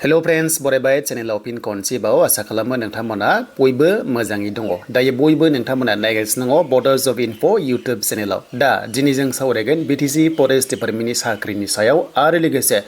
hello friends बरायबाय चेनेलाव फिन खनसेबाव आसा खालामो नोंथांमोना बयबो मोजाङै दङ दायो बयबो नोंथांमोना नायगासिनो दङ बडो जब इनफो इउट्यूब चेनेलाव दा दिनै जों सावरायगोन बीटीसी फरेस्ट डिपार्टमेन्टनि साख्रिनि सायाव आरो लोगोसे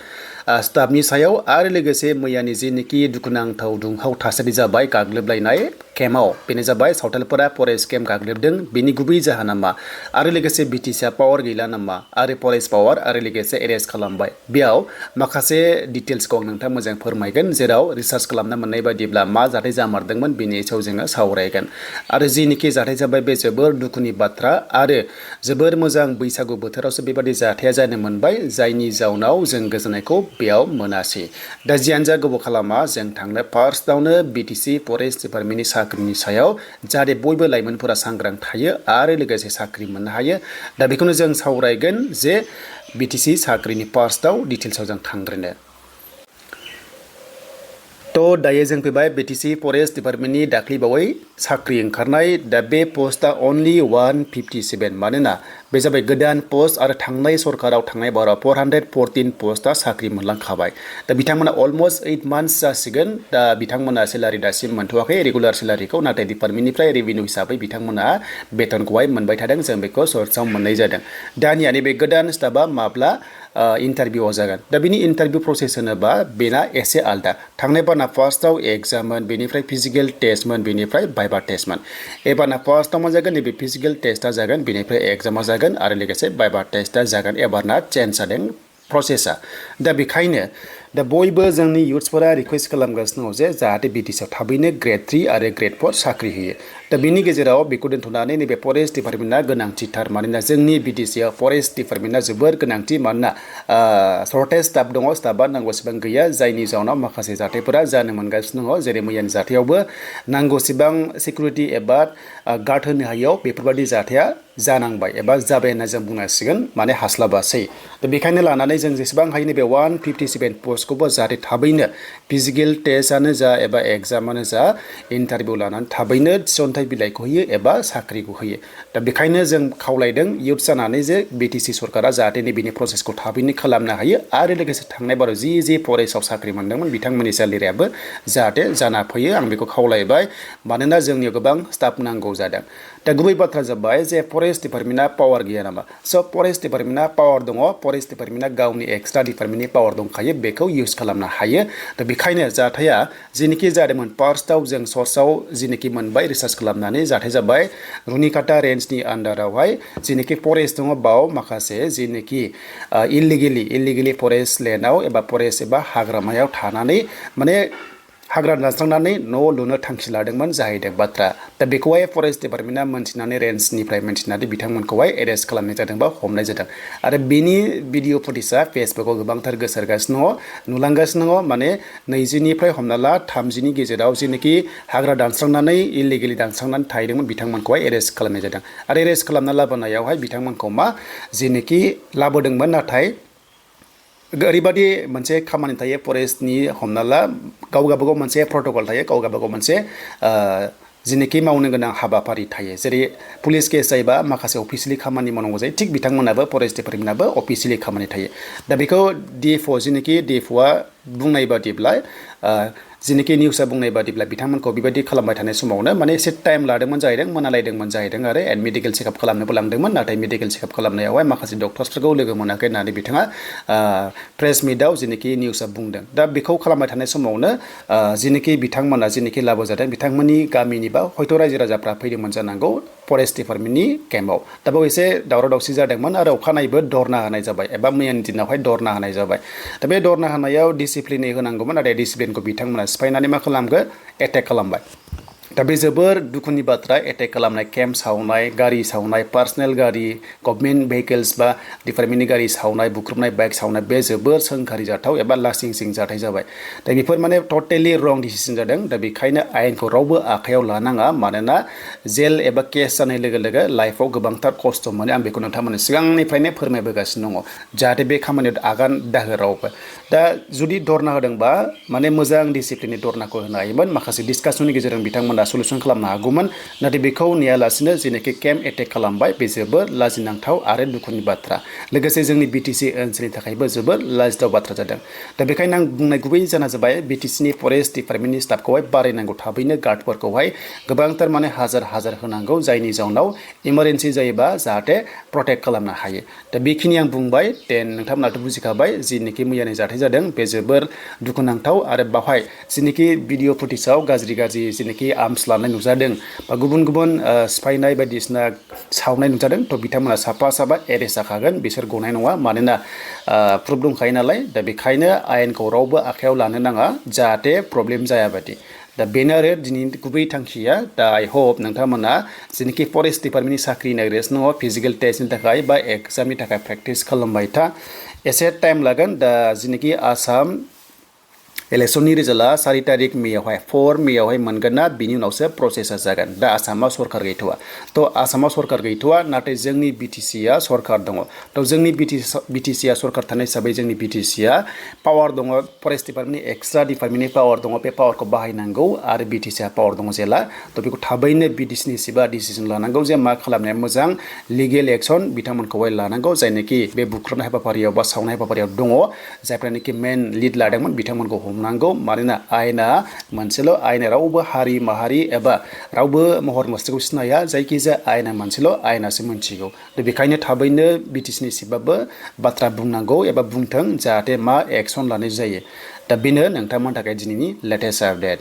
स्टाफनि सायाव आरो लोगोसे मैयानि जेनोखि दुखुनांथाव दुंहाव थासारि जाबाय गाग्लोबलायनाय केम्पआव बेनो जाबाय सावथालफोरा फरेस्ट केम्प गाग्लोबदों बेनि गुबै जाहोना मा आरो लोगोसे बीटीसीआ पावार गैला नामा आरो फरेस्ट पावार आरो लोगोसे एरेस्ट खालामबाय बेयाव माखासे डिटेल्सखौ आं नोंथां मोजां फोरमायगोन जेराव रिसार्च खालामना मोननाय बायदिब्ला मा जाथाय जामारदोंमोन बेनि सायाव जोङो सावरायगोन आरो जेनोखि जाथाय जाबाय बे जोबोर दुखुनि बाथ्रा आरो जोबोर मोजां बैसागु बोथोरावसो बेबादि जाथाया जानो मोनबाय जायनि जाउनाव जों गोजोननायखौ बेयाव मोनासै दा जियानो जा गोबाव खालामा जों थांनो फार्स्टआवनो बीटीसी फरेस्ट डिपार्टमेन्टनि साख्रिनि सायाव जाहाथे बयबो लाइमोनफोरा सांग्रां थायो आरो लोगोसे साख्रि मोननो हायो दा बेखौनो जों सावरायगोन जे बीटीसी साख्रिनि फार्स्टआव डिटेल्सआव जों थांग्रोनो तो दायो जों फैबाय बीटीसी फरेस्ट डिपार्टमेन्टनि दाख्लैबावै साख्रि ओंखारनाय दा बे पस्टआ अनलि 157 मानोना बे जाबाय गोदान पस्ट आरो थांनाय सरकाराव थांनाय बाराव 414 पस्टआ साख्रि मोनलांखाबाय दा बिथांमोना अलमोस्ट 8 मान्थ्स जासिगोन दा बिथांमोना सेलारि दासिम मोनथ'वाखै रेगुलार सेलारिखौ नाथाय डिपार्टमेन्टनिफ्राय रेभिनिउ हिसाबै बिथांमोना बेथनखौहाय मोनबाय थादों जों बेखौ सर्ट्सआव मोननाय जादों दानिया नैबे गोदान स्टाफआ माब्ला इन्टारभिउआव जागोन दा बिनि इन्टारभिउ प्रसेस होनोबा बेना एसे आलदा थांनाय बारना फार्स्टआव एग्जाममोन बेनिफ्राय फिजिकेल टेस्टमोन बेनिफ्राय भाइभा टेस्टमोन एबारना फार्स्टआव मा जागोन नैबे फिजिकेल टेस्टआ जागोन बेनिफ्राय एग्जामा जागोन आरो लोगोसे भाइभा टेस्टआ जागोन एबारना चेन्ज जादों प्रसेसा दा बेखायनो दा बयबो जोंनि युथ्सफोरा रिक्वेस्ट खालामगासिनो दङ जे जाहाथे बीटीसीआव थाबैनो ग्रेड 3 आरो ग्रेड 4 साख्रि होयो दा बिनि गेजेराव बेखौ दोनथ'नानै नैबे फरेस्ट डिपार्टमेन्टआ गोनांथिथार मानोना जोंनि बीटीसीआव फरेस्ट डिपार्टमेन्टआ जोबोर गोनांथि मानोना सर्टेज स्टाफ दङ स्टाफआ नांगौसेबां गैया जायनि जाउनाव माखासे जाथायफोरा जानो मोनगासिनो दङ जेरै मैयानि जाथायावबो नांगौसेबां सिकिउरिटि एबा गार्ड होनो हायैयाव बेफोरबायदि जाथाया जानांबाय एबा जाबाय होनना जों बुंनांसिगोन माने हास्लाबासै दा बेखायनो लानानै जों जेसेबां हायो नैबे 157 पस्टखौबो जाहाथे थाबैनो फिजिकेल टेस्टआनो जा एबा एग्जामानो जा इन्टारभिउ लानानै थाबैनो थिसनथाइ बिलाइखौ होयो एबा साख्रिखौ होयो दा बेखायनो जों खावलायदों युथ जानानै जे बीटीसी सरकारा जाहाथे नैबेनि प्रसेसखौ थाबैनो खालामनो हायो आरो लोगोसे थांनाय बाराव जि फरेस्टआव साख्रि मोनदोंमोन बिथांमोननि सेलारियाबो जाहाथे जाना फैयो आं बेखौ खावलायबाय मानोना जोंनियाव गोबां स्टाफ नांगौ जादों दा गुबै बाथ्रा जाबाय जे फरेस्ट डिपार्टमेन्टआ पावार गैया नामा स' फरेस्ट डिपार्टमेन्टआ पावार दङ फरेस्ट डिपार्टमेन्टआ गावनि एक्सट्रा डिपार्टमेन्टनि पावार दंखायो बेखौ इउज खालामनो हायो दा बेखायनो जाथाया जेनोखि जादोंमोन फार्स्टआव जों सर्सआव जेनोखि मोनबाय रिसार्च खालामनानै जाथाय जाबाय रुनिकाटा रेन्जनि आन्डारावहाय जेनोखि फरेस्ट दङ बाव माखासे जेनोखि इलिगेलि फरेस्ट लेन्डआव एबा फरेस्ट एबा हाग्रामायाव थानानै माने हाग्रा दानस्रांनानै न' लुनो थांखि लादोंमोन जाहैदों बाथ्रा दा बेखौहाय फरेस्ट डिपार्टमेन्टआ मोनथिनानै रेन्जनिफ्राय मोनथिनानै बिथांमोनखौहाय एरेस्ट खालामनाय जादों बा हमनाय जादों आरो बेनि भिडिअ फुटेजआ फेसबुकाव गोबांथार गोसारगासिनो दङ नुलांगासिनो दङ माने 20निफ्राय हमना ला 30नि गेजेराव जेनोखि हाग्रा दानस्रांनानै इलिगेलि दानस्रांनानै थाहैदोंमोन बिथांमोनखौहाय एरेस्ट खालामनाय जादों आरो एरेस्ट खालामना लाबोनायावहाय बिथांमोनखौ मा जेनोखि लाबोदोंमोन नाथाय ओरैबादि मोनसे खामानि थायो फरेस्टनि हमना ला गावगाबागाव मोनसे प्रट'कल थायो गावगाबागाव मोनसे जेनोखि मावनो गोनां हाबाफारि थायो जेरै पुलिस केस जायोबा माखासे अफिसियेलि खामानि मावनांगौ जायो थिग बिथांमोनाबो फरेस्ट डिपार्टमेन्टआबो अफिसियेलि खामानि थायो दा बेखौ डिएफअ जेनोखि डिएफअआ बुंनाय बादिब्ला जेनोखि निउसआ बुंनाय बादिब्ला बिथांमोनखौ बेबायदि खालामबाय थानाय समावनो माने एसे टाइम लादोंमोन जाहैदों मोनालायदोंमोन जाहैदों आरो एन्ड मेडिकेल चेकआप खालामनोबो लांदोंमोन नाथाय मेडिकेल चेकआप खालामनायावहाय माखासे डक्टर्सफोरखौ लोगो मोनाखै होननानै बिथाङा प्रेस मिटआव जेनोखि निउसआ बुंदों दा बेखौ खालामबाय थानाय समावनो जेनोखि बिथांमोना जेनोखि लाबोजादों बिथांमोननि गामिनि बा हयथ' रायजो राजाफ्रा फैदोंमोन जानांगौ फरेस्ट डिपार्टमेन्टनि केम्पआव दा बेयाव एसे दावराव दावसि जादोंमोन आरो अखानायैबो धरना होनाय जाबाय एबा मैयानि दिनावहाय धरना होनाय जाबाय दा बे धरना होनायाव डिसिप्लिनै होनांगौमोन नाथाय डिसिप्लिनखौ बिथांमोना सिफायनानै मा खालामगोन एटेक खालामबाय दा बे जोबोर दुखुनि बाथ्रा एटेक खालामनाय केम्प सावनाय गारि सावनाय पार्सनेल गारि गभर्नमेन्ट भेहिकल्स बा डिपार्टमेन्टनि गारि सावनाय बुख्रुबनाय बाइक सावनाय बे जोबोर सोंखारि जाथाव एबा लासिं सिं जाथाय जाबाय दा बेफोर माने टटेलि रं डिसिसन जादों दा बेखायनो आयेनखौ रावबो आखायाव लानाङा मानोना जेल एबा केस जानाय लोगो लोगो लाइफआव गोबांथार खस्थ' मोनो आं बेखौ नोंथांमोननो सिगांनिफ्रायनो फोरमायबोगासिनो दङ जाहाथे बे खामानियाव आगान दाहो रावबो दा जुदि धरना होदोंबा माने मोजां डिसिप्लिननि धरनाखौ होनो हायोमोन माखासे डिसकासननि गेजेरजों बिथांमोना सलुसन खालामनो हागौमोन नाथाय बेखौ नेयालासिनो जेनाखि केम्प एटेक खालामबाय बे जोबोर लाजिनांथाव आरो दुखुनि बाथ्रा लोगोसे जोंनि BTC ओनसोलनि थाखायबो जोबोर लाजिथाव बाथ्रा जादों दा बेखायनो आं बुंनाय गुबै जाहोना जाबाय BTC नि फरेस्ट डिपार्टमेन्टनि स्टाफखौहाय बारायनांगौ थाबैनो गार्डफोरखौहाय गोबांथार माने हाजार होनांगौ जायनि जाउनाव इमारजेन्सि जायोबा जाहाथे प्रटेक्ट खालामनो हायो दा बेखिनि आं बुंबाय देन नोंथांमोनाथ' बुजिखाबाय जिनोखि मैयानि जाथाय जादों बे जोबोर दुखुनांथाव आरो बावहाय जिनोखि भिडिअ फुटेजाव गाज्रि जिनोखि आर्म्स लानाय नुजादों बा गुबुन सिफायनाय बायदिसिना सावनाय नुजादों थ' बिथांमोना साफा एरेस्ट जाखागोन बिसोर गनाय नङा मानोना प्रुफ दंखायो नालाय दा बेखायनो आयेनखौ रावबो आखायाव लानो नाङा जाहाथे प्रब्लेम जायाबादि दा बेनो आरो दिनैनि गुबै थांखिया दा आइ होप नोंथांमोना जेनोखि फरेस्ट डिपार्टमेन्टनि साख्रि नागिरगासिनो दङ फिजिकेल टेस्टनि थाखाय बा एग्जामनि थाखाय प्रेक्टिस खालामबाय था एसे टाइम लागोन दा जेनोखि आसाम इलेक्शननि रिजाल्टआ 4 तारिख मेयावहाय 4 मेयावहाय मोनगोन ना बिनि उनावसो प्रसेसा जागोन दा आसामाव सरकार गैथ'वा थ' आसामाव सरकार गैथ'वा नाथाय जोंनि BTCआ सरकार दङ थ' जोंनि BTCआ सरकार थानाय हिसाबै जोंनि BTCआ पावार दङ फरेस्ट डिपार्टमेन्टनि एक्सट्रा डिपार्टमेन्टनि पावार दङ बे पावारखौ बाहायनांगौ आरो BTCआ पावार दङ जेला थ' बेखौ थाबैनो BTCनि सिबा डिसिजन लानांगौ जे मा खालामनाया मोजां लिगेल एक्सन बिथांमोनखौहाय लानांगौ जायनोखि बे बुख्रुबनाय हाबाफारियाव बा सावनाय हाबाफारियाव दङ जायफ्रानोखि मेन लिड लादोंमोन बिथांमोनखौ नांगौ मानोना आयेना मोनसेल' आयेना रावबो हारि माहारि एबा रावबो महर मुस्रिखौ सिनाया जायखिजाया आयेना मोनसेल' आयेनासो मोनथिगौ बेखायनो थाबैनो BTCनि सिबाबो बाथ्रा बुंनांगौ एबा बुंथों जाहाथे मा एक्सन लानाय जायो दा बेनो नोंथांमोननि थाखाय दिनैनि लेटेस्ट आपडेट